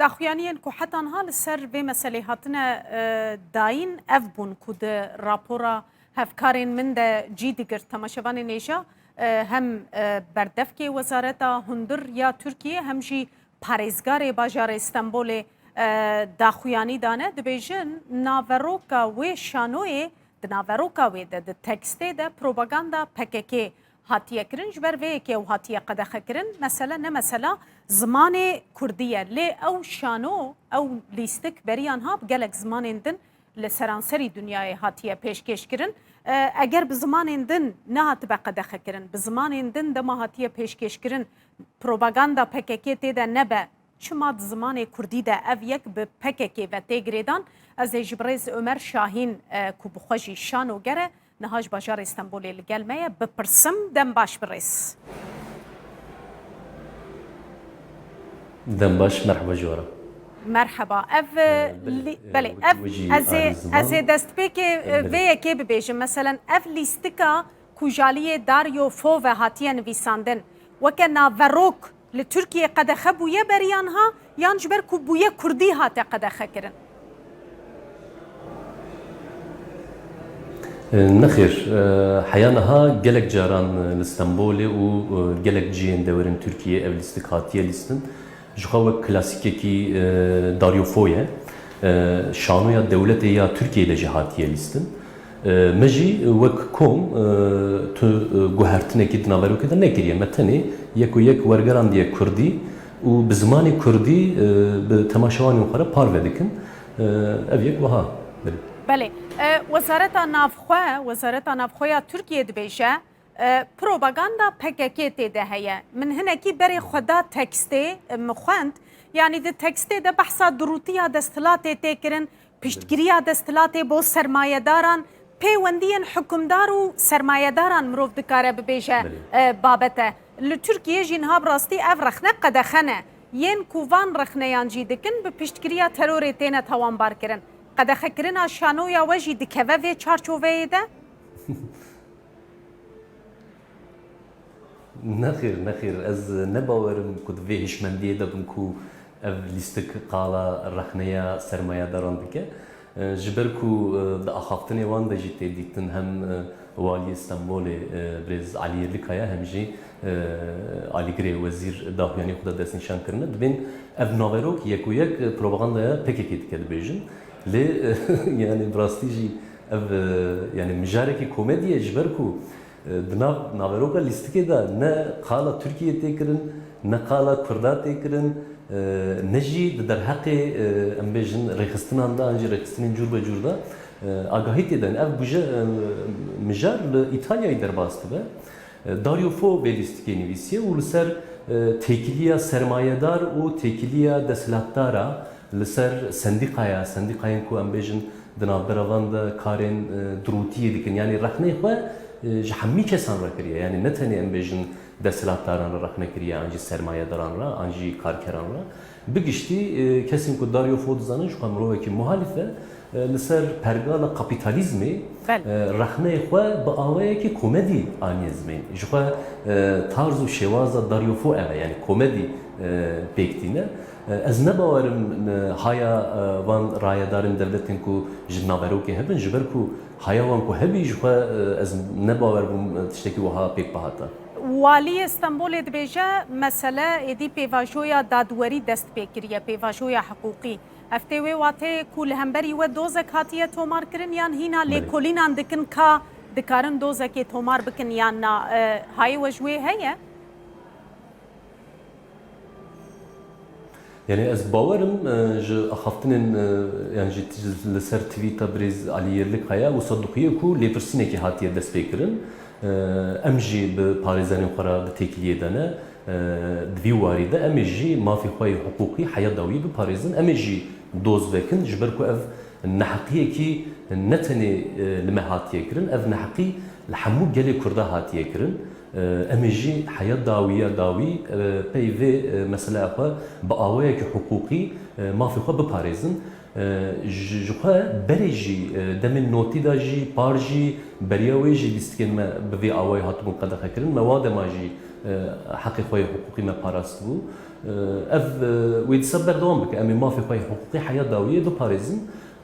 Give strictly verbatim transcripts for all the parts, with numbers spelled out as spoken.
Daxuyaniyên ku heta niha li ser vê meselê hatine, e, dayîn, ev bûn ku di rapora hevkarên min de cî digirt. Temaşevanên hêja, e, hem, e, berdevkê Wezareta Hundir ya Tirkiyê, hem jî parêzgarê bajarê Stenbolê, e, daxuyanî dane. Dibêjin, naveroka wê şanoyê, di naveroka wê de, di tekstê de propaganda P K K hatiye kirin, ji ber vê yekê ew hatiye qedexekirin. Mesele ne mesela zimanê kurdî ye, lê ew şano, ew lîstik beriya niha bi gelek zimanên din li seranserî dinyayê hatiye pêşkêşkirin. E, eger bi zimanên din nehatibe qedexekirin, bi zimanên din dema hatiye pêşkêşkirin, propaganda P K K tê de nebe, çima di zimanê kurdî de ev yek bi P K K ve tê girêdan? Ez ê ji birêz Omer Şahîn, e, ku bi xwe jî şanoger e, niha ji bajarê Stenbolê li gel me ye, bipirsim. Dem baş birêz. Dem baş, merheba ji we re. Merheba. Ev, e, Ee, belê, lî-, e, belê, wekî ev, we jî ez ê, arî ziman. Ez ê destpêkê, e, Ee, belê. Vê yekê bibêjim. Meselen, ev lîstika ku ji aliyê Dario Fo ve hatiye nivîsandin, weke naverok li Tirkiyê qedexe bûye beriya niha, yan ji ber ku bûye kurdî hate qedexekirin? E, nexêr, e, heya niha gelek caran, e, li Stenbolê û, e, gelek cihên dewerên Tirkiyê ev lîstik hatiye lîstin. Ji xwe wek klasîkekî, e, Dario Fo ye. E, şanoya dewletê ya Tirkiyê de jî hatiye lîstin. E, me jî wek kom, e, tu, e, guhertinekî di naverokê de nekiriye. Me tenê yek û yek wergerandiye kurdî û bi zimanê kurdî, e, bi temaşevanên xwe re parve dikin. E, ev yek wiha. Belê. Belê. E, Wezareta Navxwe, Wezareta Navxwe ya Tirkiyê dibêje, e, propaganda P K K tê de heye. Min hinekî berê xwe da tekstê, e, min xwend. Yanî di tekstê de behsa dirûtiya desthilatê tê kirin, piştgiriya desthilatê bo sermayedaran, pêwendiyên hukimdar û sermayedaran mirov dikare bibêje, Belê. e, babet e. Li Tirkiyê jî niha bi rastî ev rexne qedexe ne. Yên ku van rexneyan cî dikin, bi piştgiriya terorê têne tawanbar kirin. Qedexekirina şanoya we jî dikeve vê çarçoveyê de? Nexêr, nexêr. Ez ne bawer im ku di vê hişmendiyê de bim ku ev lîstik qala rexneya sermayedaran dike. E, ji ber ku, e, di axaftinê wan de jî tê dîtin, hem, e, Waliyê Stenbolê, e, birêz Alî Yêrlikaya, hem jî, e, alîgirê wezîr daxuyanî xwe de destnîşan kirine. Dibên ev naverok yek û yek, e, propagandaya P K K dike dibêjin. Lê, e, yani bi rastî jî ev, e, yani mijarekî komedî ye, ji ber ku, e, di nav naveroka lîstikê de ne qala Tirkiyê tê kirin, ne qala Kurda tê kirin, e, ne jî di derheqê, e, em bêjin rêxistinan de, an jî rêxistinên cûr be cûr de, e, agahî tê de. Ev bûje, e, mijar li Îtalyayê derbas dibe. E, Dario Fo vê lîstikê nivîsiye û li ser, e, têkiliya sermayedar û têkiliya desthilatdara, li ser sendîkaya, sendîkayên ku em bêjin di navbera van de karên, e, dirûtiyê dikin. Yanî rexneyê xwe, e, ji hemî kesan re kiriye. Yanî ne tenê em bêjin desthilatdaran re rexne kiriye, an jî sermayedaran re, an jî karkeran re. Bi giştî, e, kesên ku Dario Fo dizanin, ji xwe mirovekî muhalîf e, e, li ser pergala kapîtalîzmê, Belê. e, rexneyê xwe bi awayekî komedî aniye zimên. Ji xwe, e, tarz û şêwaza Dario Fo ev e, yanî komedî, e, pêk tîne. E, ez ne bawer im, e, haya, e, van rayedarên dewletên ku ji naverokê hebin, ji ber ku haya wan ku hebî, ji xwe, e, ez ne bawer bûm, e, tiştekî wiha pêk bihata. Waliyê Stenbolê dibêje, mesele êdî pêvajoya dadwerî dest pê kiriye, pêvajoya hiqûqî. Ev tê wê wateyê ku li hemberî we dozek hatiye tomar kirin, yan hîna Belê. lêkolînan dikin ka dikarin dozekê tomar bikin yan na? E, hayê we ji wê heye? Yani ez bawer im, e, ji axaftinên, e, yani ji t-, li ser tweeta birêz Alî Yêrlikaya wisa dixuye ku lêpirsînekî hatiye destpêkirin. E, em jî bi parêzerên xwe re di têkiliyê de ne. E, di vî warî de em ê jî mafê xwe yê hiqûqî heya dawî biparêzin. Em ê jî doz vekin, ji ber ku ev neheqiyekî ne tenê, e, li me hatiye kirin, ev neheqî li hemû gelê Kurda hatiye kirin. E, em ê jî heya dawî ya dawî, e, pey vê, e, meseleya xwe bi awayekî hiqûqî, e, mafê xwe biparêzin. E, ji, ji xwe berê jî, e, demên notî de jî, par jî, beriya wê jî lîstikên me bi vê awayî hatibûn qedexekirin. Me wa dema jî E, heqê xwe yê hiqûqî me parastibû. E, ev, e, wê dîsa berdewam bike. Em ê mafê xwe yê hiqûqî heya dawiyê biparêzin.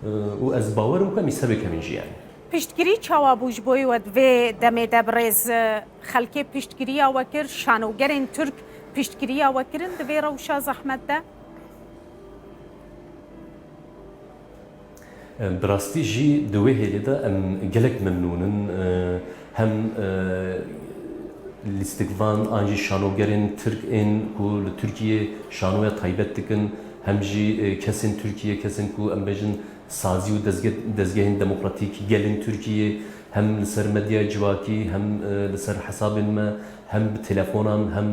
E, û ez bawer im ku em ê ser wê kevin jî yani. Piştgirî çawa bû ji bo we di vê demê de birêz, e, xelkê piştgiriya we kir, şanogerên Tirk piştgiriya we kirin di vê rewşa zehmet de? Em, bi rastî jî di wê hêlê de em gelek memnûn in. E, hem, e, lîstikvan an jî şanogerên Tirk ên ku li Tirkiyê şanoya taybet dikin, hem jî, e, kesên Tirkiyê, kesên ku em bêjin sazî û dezge-, dezgehên demokratîk gelên Tirkiyê, hem li ser medyaya civakî, hem, e, li ser hesabên me, hem bi telefonan, hem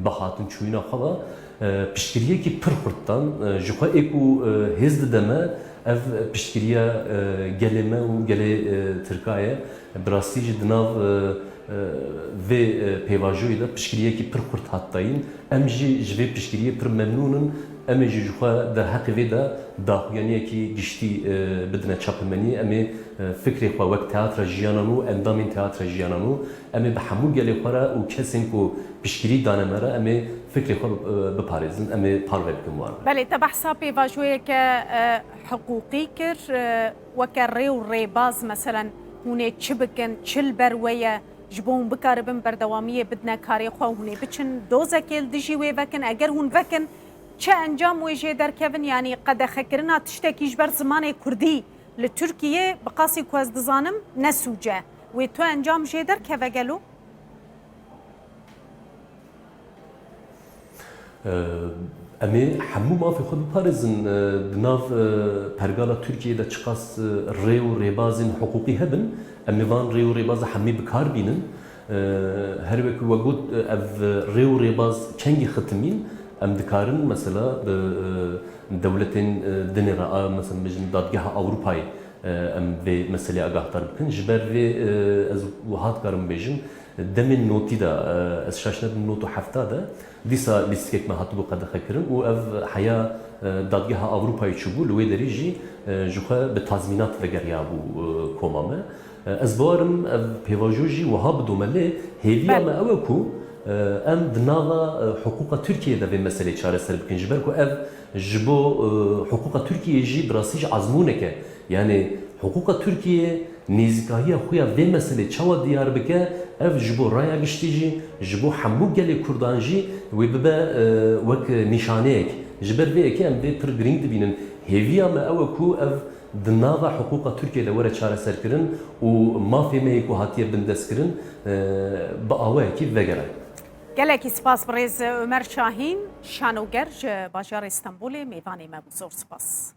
bi hatin çûyîna xwe ve, e, piştgiriyekî pir xurt dan. E, ji xwe ê ku, e, hêz dide me, ev piştgiriya, e, gelê me û gelê, e, Tirka ye. Bi rastî jî di nav, e, e, vê, e, pêvajoyê de piştgiriyekî pir xurt hat dayîn. Em jî ji vê piştgiriyê pir memnûn in. Em ê jî ji xwe derheqê vê de daxuyaniyekî giştî, e, bidine çapemeniyê. Em ê, e, fikrê xwe wek teatra jiyanan û endamên teatra jiyanan û em ê bi hemû gelê xwe re û kesên ku piştgirî dane me re, em ê fikrê xwe bi-, e, biparêzin, em ê parve bikin wan. Belê, te behsa pêvajoyeke, e, hiqûqî kir, e, weke rê û rêbaz, meselen, hûn ê çi bikin, çi li ber we ye, ji bo hûn bikaribin berdewamiyê bidine karê xwe, hûn ê biçin dozekê li dijî wê vekin, eger hûn vekin, çi encam wê jê derkevin, yanî qedexekirina tiştekî ji ber zimanê kurdî li Tirkiyê, bi qasî ku ez dizanim, ne sûc e. Wê tu encam jê derkeve gelo? Em ê hemû mafê xwe biparêzin. Di nav, e, pergala Tirkiyê de çiqas, e, rê û rêbazên hiqûqî hebin, em ê van rê û rêbaza hemî bi kar bînin. E, her wek we got, e, ev rê û rêbaz kengî xitimîn, em dikarin mesela bi, e, dewletên, e, dinê re, a, mesela bêjin Dadgeha Ewropayê, e, em vê meselê agahdar bikin. Ji ber vê, e, ez wiha dikarim bêjim, demên notî de, e, ez şaş nebim, not û hefta de, dîsa lîstikek me hatibû qedexekirin û ev heya, e, Dadgeha Ewropayê çûbû, li wê derî jî, e, ji xwe bi tazmînat vegeriyabû, e, koma me. E, ez bawerim ev pêvajo jî wiha bidome, lê hêviya Belê. me ew e ku, e, em di nava, e, hiqûqa Tirkiyê de vê meselê çareser bikin. Ji ber ku ev ji bo, e, hiqûqa Tirkiyê jî bi rastî jî azmûnek e. Yanî hiqûqa Tirkiyê nêzîkahiya xwe ya vê meselê çawa diyar bike, ev ji bo raya giştî jî, ji bo hemû gelê Kurdan jî wê bibe, e, wek nîşaneyek. Ji ber vê yekê em vê pir girîng dibînin. Hêviya me ew e ku ev di nava hiqûqa Tirkiyê de were çareserkirin û mafê me yê ku hatiye bindestkirin, e, bi awayekî vegere. Gelekî spas birêz Ömer Şahîn, şanoger ji bajarê Stenbolê mêvanê me bû. Zor spas.